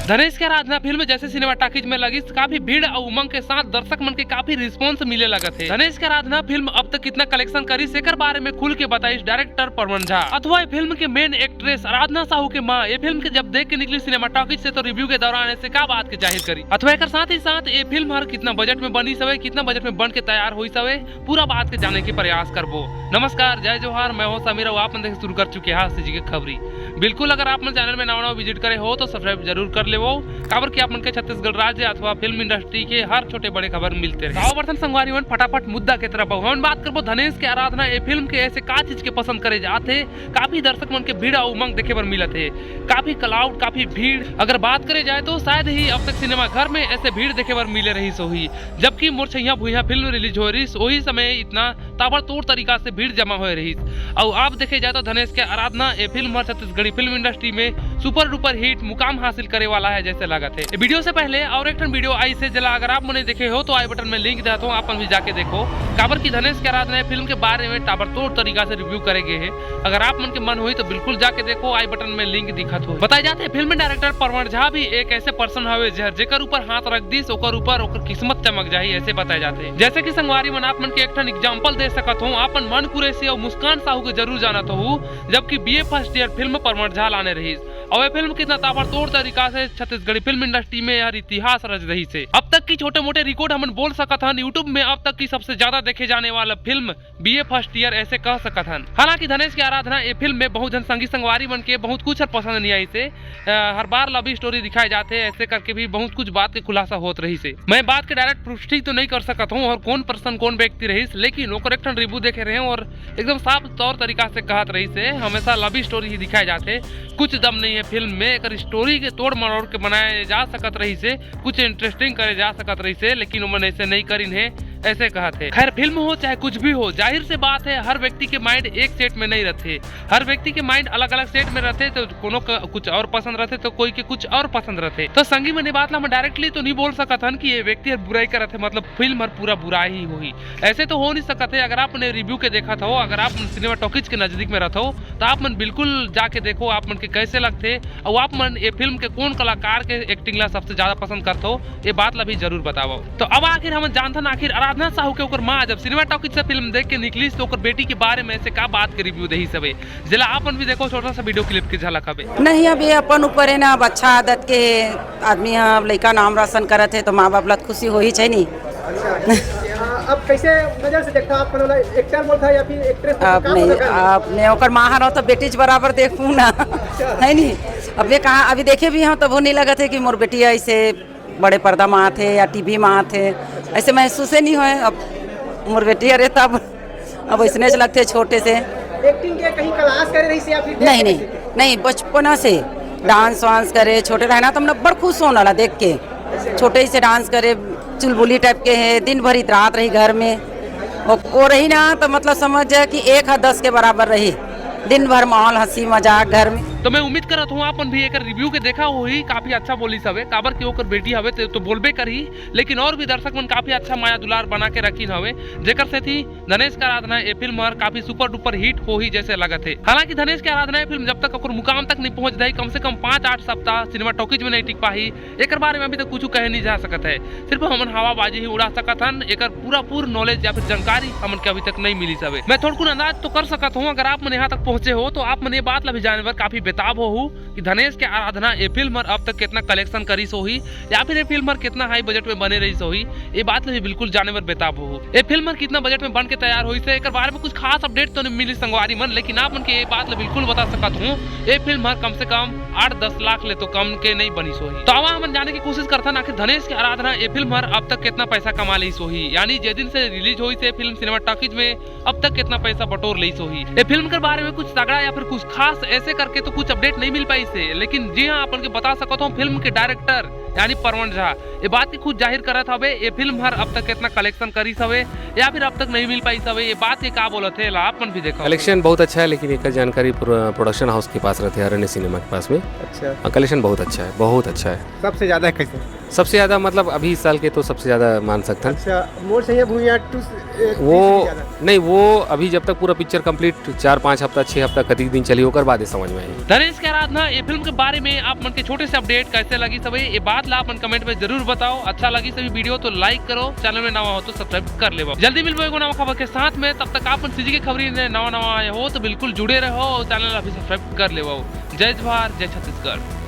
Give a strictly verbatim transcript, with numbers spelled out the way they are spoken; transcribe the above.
धनेश के आराधना फिल्म जैसे cinema talkies में लगिस, काफी भीड़ अउ उमंग के साथ दर्शक मन के काफी रिस्पॉन्स मिले लगत हे। धनेश के आराधना फिल्म अब तक कितना कलेक्शन करिस, एकर बारे में खुल के बताइस डायरेक्टर पवन झा। अथवा ये फिल्म के मेन एक्ट्रेस आराधना साहू के माँ ये फिल्म के जब देख के निकली सिनेमा टॉकीज से, तो रिव्यू के दौरान ऐसे का बात के जाहिर करी। अथवा एकर साथ ही साथ ये फिल्म हर कितना बजट में बनिस हवे, कितना बजट में बन के तैयार होइस हवे, पूरा बात के जाने के प्रयास करबो। नमस्कार, जय जोहार, मैं हूं समीर अउ आप मन देखे शुरू कर चुके हैं सीजी के खबरी। बिल्कुल, अगर आप मन चैनल में नवा नवा विजिट करे हो तो सब्सक्राइब जरूर कर लेवो, काबर कि आप मन के छत्तीसगढ़ राज्य अथवा फिल्म इंडस्ट्री के हर छोटे बड़े खबर मिलते रहे। आओ बर्तन संगवारी मन, फटाफट मुद्दा के तरफ आओ। हमन बात करबो धनेश के आराधना ये फिल्म के ऐसे का चीज के पसंद करे जात हे। काफी दर्शक मन के भीड़ अउ उमंग देखे बर मिलत हे, काफी क्राउड, काफी भीड़। अगर बात करे जाए तो शायद ही अब तक सिनेमा घर में ऐसे भीड़ देखे बर मिले रहिस होही, जबकि मोर छैया भुइया फिल्म रिलीज होए रहिस, वही समय इतना ताबड़तोड़ तरीका से भीड़ जमा होए रहिस। अउ आप देखे जाए तो धनेश के आराधना ये फिल्म हर छत्तीसगढ़ी फिल्म इंडस्ट्री में सुपर डुपर हिट मुकाम हासिल करे वाला है जैसे लागत हे। वीडियो से पहले और एक ठन वीडियो आइस हे, जेला अगर आप मन नइ देखे हो तो आई बटन में लिंक देत हो, आप मन भी जाके देखो, काबर कि धनेश के आराधना ये फिल्म के बारे में ताबड़तोड़ तरीका से रिव्यू करे गे हे। अगर आप मन के मन होही तो बिल्कुल जाके देखो, आई बटन में लिंक दिखत होही। बताए जात हे फिल्म डायरेक्टर पवन झा भी एक ऐसे पर्सन हवे जेहर जेकर ऊपर हाथ रख दिस ओकर ऊपर ओकर किस्मत चमक जाही, ऐसे बताए जात हे। जैसे कि संगवारी मन, आप मन के एक ठन एग्जाम्पल दे सकत हो, आप मन मन कुरैशी अउ मुस्कान साहू के जरूर जानत होहू, जबकि बीए फर्स्ट ईयर फिल्म पवन झा लाने रहिस। अउ ये फिल्म कितना ताबड़तोड़ तरीका से छत्तीसगढ़ी फिल्म इंडस्ट्री में यार इतिहास रच रहिस हे। अब तक की छोटे मोटे रिकॉर्ड हमन बोल सकत हन, YouTube में अब तक की सबसे ज्यादा देखे जाने वाला फिल्म बीए फर्स्ट ईयर ऐसे कह सकत हन। हालांकि धनेश के आराधना ये फिल्म में बहुत झन संगी संगवारी मन के बहुत कुछ हर पसंद नइ आइस हे। अ, हर बार लव स्टोरी दिखाए जाथे, ऐसे करके भी बहुत कुछ बात के खुलासा होत रहिस हे। मैं बात के डायरेक्ट पुष्टि तो नइ कर सकत हूँ और कौन पर्सन कौन व्यक्ति रहिस, लेकिन ओकर एक ठन रिव्यू देखे रहे हूँ और एकदम साफ तौर तरीका से कहत रहिस हे, हमेशा लव स्टोरी ही दिखाए जाथे, कुछ दम नइ हे फिल्म में। एकर स्टोरी के तोड़ मरोड़ के बनाए जा सकत रहिस हे, कुछ इंटरेस्टिंग करे जा सकत रहिस हे, लेकिन ओमन ऐसे नइ करिन हे, ऐसे कहत हे। खैर, फिल्म हो चाहे कुछ भी हो, जाहिर से बात है हर व्यक्ति के माइंड एक सेट में नइ रथे, हर व्यक्ति के माइंड अलग-अलग सेट में रथे, तो कोनो क-, कुछ और पसंद रथे तो कोई के कुछ और पसंद रथे। तो संगी मन, ये बात ला हम डायरेक्टली तो नइ बोल सकत हन कि ये व्यक्ति हर बुराई करत हे, मतलब फिल्म हर पूरा बुराई ही होही, ऐसे तो हो नइ सकत हे। अगर आप मन रिव्यू के देखत हो, अगर आप मन सिनेमा टॉकीज के नजदीक में रहत हो, तो आप मन बिल्कुल जाके देखो, आप मन के कैसे लगथे, अउ आप मन ये फिल्म के कौन कलाकार के एक्टिंग ला सबसे ज्यादा पसंद करथो, ये बात ला भी जरूर बतावव। तो अब आखिर हमन जानथन, आखिर आराधना साहू के ओकर माँ जब सिनेमा टॉकीज से फिल्म देख के निकलिस, तो ओकर बेटी के बारे में से का बात के रिव्यू देहिस हवे, जेला आप मन भी देखो, छोटा सा वीडियो क्लिप के झलक हवे। नहीं, अब ये अपन ऊपर है ना, अब अच्छा आदत के आदमी ह, अब लइका नाम रोशन करत हे, तो माँ बाप ला तो खुशी होही, छै नी? अच्छा, अब कैसे नजर से देखता आप, मतलब, एक्टर बोलता है या फिर एक्ट्रेस बोलता, आप का नहीं, बोलता है? आप नहीं, ओकर माँ हर तो बेटी के बराबर देखूँ ना, है नी? अब ये कहाँ, अभी देखे भी हूँ, तब वो नहीं लगत हे कि मोर बेटी ऐसे बड़े पर्दा में आथे या टीवी में आथे, ऐसे महसूस ही नहीं होए। अब मोर बेटी हरे तब, अब ऐसने लगथे छोटे से। एक्टिंग के कहीं क्लास करे रहिस या फिर नहीं, नहीं, नहीं, बचपना से डांस वांस करे, छोटे रहना तो हमने बड़ खुश होना ला देख के। छोटे ही से डांस करे, चुलबुली टाइप के है, दिन भर इतरात रही घर में। वो, वो रही ना तो मतलब समझ जाए कि एक हा दस के बराबर रही, दिन भर माहौल हंसी मजाक घर में। तो मैं उम्मीद करत हूँ आप मन भी एकर रिव्यू के देखा होही, काफी अच्छा बोलिस हवे, काबर कि ओकर बेटी हवे ते तो बोलबे करही, लेकिन और भी दर्शक मन काफी अच्छा माया दुलार बना के रखिन हवे, जेकर सेती धनेश के आराधना ये फिल्म हर काफी सुपर डुपर हिट होही जैसे लगत हे। हालांकि धनेश के आराधना ये फिल्म जब तक ओकर मुकाम तक नहीं पहुंच जाही, कम से कम पाँच आठ सप्ताह सिनेमा टॉकीज में नहीं टिक पाही, एकर बारे में अभी तक कुछ कहे नहीं जा सकत है। सिर्फ हमन हवाबाजी ही उड़ा सकत हन, एकर पूरा पूर नॉलेज या फिर जानकारी हमन के अभी तक नहीं मिलिस हवे। मैं थोड़कुन अंदाज तो कर सकत हूँ, अगर आप मन यहाँ तक पहुँचे हो तो आप मन ये बात ला भी जाने बर काफी बेताब होहू कि धनेश के आराधना ये फिल्म हर अब तक कितना कलेक्शन करिस होही या फिर ये फिल्म हर कितना हाई बजट में बने रहिस होही, ये बात ला भी बिल्कुल जाने बर बेताब होहू। ये फिल्म हर कितना बजट में बन के तैयार होइस हे, एकर बारे में कुछ खास अपडेट तो नहीं मिलिस संगवारी मन, लेकिन आप मन के ये बात ला बिल्कुल बता सकत हूँ, ये फिल्म हर कम से कम आठ दस लाख ले तो कम के नहीं बनिस होही। तो आवा हमन जाने की कोशिश करथन आखिर धनेश के आराधना ये फिल्म हर अब तक कितना पैसा कमा लिस होही, यानी जे दिन से रिलीज होइस हे फिल्म सिनेमा टॉकीज में, अब तक कितना पैसा बटोर लिस होही। ये फिल्म के बारे में कुछ तगड़ा या फिर कुछ खास ऐसे करके तो कुछ अपडेट नहीं मिल पाइस हे, लेकिन जी हाँ, आप मन के बता सकत हूँ, फिल्म के डायरेक्टर यानी परवन झा, ये बात के खुद जाहिर करत हवे, ये फिल्म हर अब तक कितना कलेक्शन करिस हवे या फिर अब तक नहीं मिल पाइस हवे, ये बात के का बोलत हे, एला आप मन भी देखो। कलेक्शन बहुत अच्छा है, लेकिन एक जानकारी प्रो-, प्रोडक्शन हाउस के पास रहते हैं, आरएनए सिनेमा के पास में। अच्छा, हाँ, कलेक्शन बहुत अच्छा है, बहुत अच्छा है। सबसे ज्यादा कैसे? सबसे ज़्यादा मतलब अभी इस साल के तो सबसे ज़्यादा मान सकते हैं। अच्छा, मोर सैया भुइयां टू वो नहीं, वो अभी जब तक पूरा पिक्चर कंप्लीट चार पाँच हफ्ता, छः हफ्ता, कति दिन चली, ओकर बाद ही समझ में आई। धनेश के आराधना, ये फिल्म के बारे में आप मन के छोटे से अपडेट कैसे लगिस हवे, ये बात ला आप मन कमेंट में जरूर बताओ। अच्छा लगिस हवे वीडियो तो लाइक करो, चैनल में नवा हो तो सब्सक्राइब कर लेवो। जल्दी मिलबो एगो नवा खबर के साथ में, तब तक आप मन सीजी के खबरी में नवा नवा आए हो तो बिल्कुल जुड़े रहो और चैनल ला भी सब्सक्राइब कर लेवो। जय जोहार, जय छत्तीसगढ़।